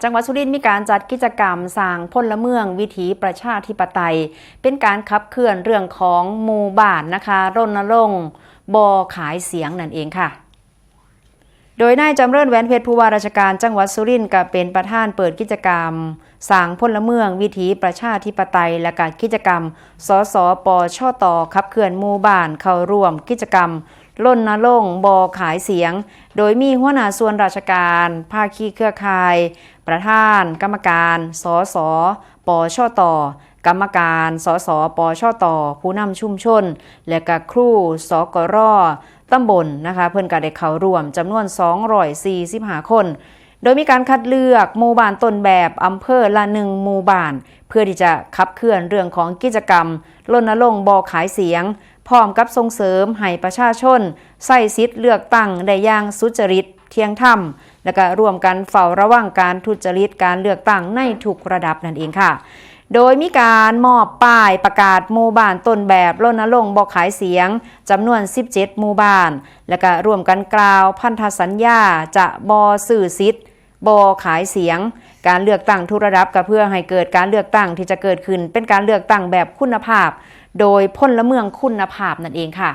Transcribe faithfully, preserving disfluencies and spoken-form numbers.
จังหวัดสุรินทร์มีการจัดกิจกรรมสร้างพลเมืองวิถีประชาธิปไตย เป็นการขับเคลื่อนเรื่องของหมู่บ้านนะคะ รณรงค์บ่ขายเสียงนั่นเองค่ะ โดยนายจำเริญ แหวนเพชร ผู้ว่าราชการจังหวัดสุรินทร์ก็เป็นประธานเปิดกิจกรรมสร้างพลเมืองวิถีประชาธิปไตย และก็กิจกรรม สสปชต ขับเคลื่อนหมู่บ้านเข้าร่วมกิจกรรมรณรงค์บ่ขายเสียง โดยมีหัวหน้าส่วนราชการ ภาคีเครือข่าย ประธานกรรมการ สสปชต กรรมการ สสปชต ผู้นำชุมชน และก็ครู สกร ตำบลนะคะ เพิ่นก็ได้เข้าร่วมจำนวน สองร้อยสี่สิบห้า คน โดยมีการคัดเลือกหมู่บ้านต้นแบบอำเภอละหนึ่งหมู่บ้าน เพื่อที่จะขับเคลื่อนเรื่องของกิจกรรมรณรงค์บ่ขายเสียง พร้อมกับส่งเสริมให้ประชาชนใช้สิทธิ์เลือกตั้งได้อย่างสุจริต เที่ยงธรรม และก็ร่วมกันเฝ้าระวังการทุจริตการเลือกตั้งในทุกระดับนั่นเองค่ะ โดยมีการมอบป้ายประกาศหมู่บ้านต้นแบบรณรงค์บ่ขายเสียงจำนวน สิบเจ็ด หมู่บ้าน และก็ร่วมกันกล่าวพันธสัญญาจะบ่ซื้อสิทธิ์บ่ขายเสียง การเลือกตั้งทุกระดับก็เพื่อให้เกิดการเลือกตั้งที่จะเกิดขึ้นเป็นการเลือกตั้งแบบคุณภาพ โดยพลเมืองคุณภาพนั่นเองค่ะ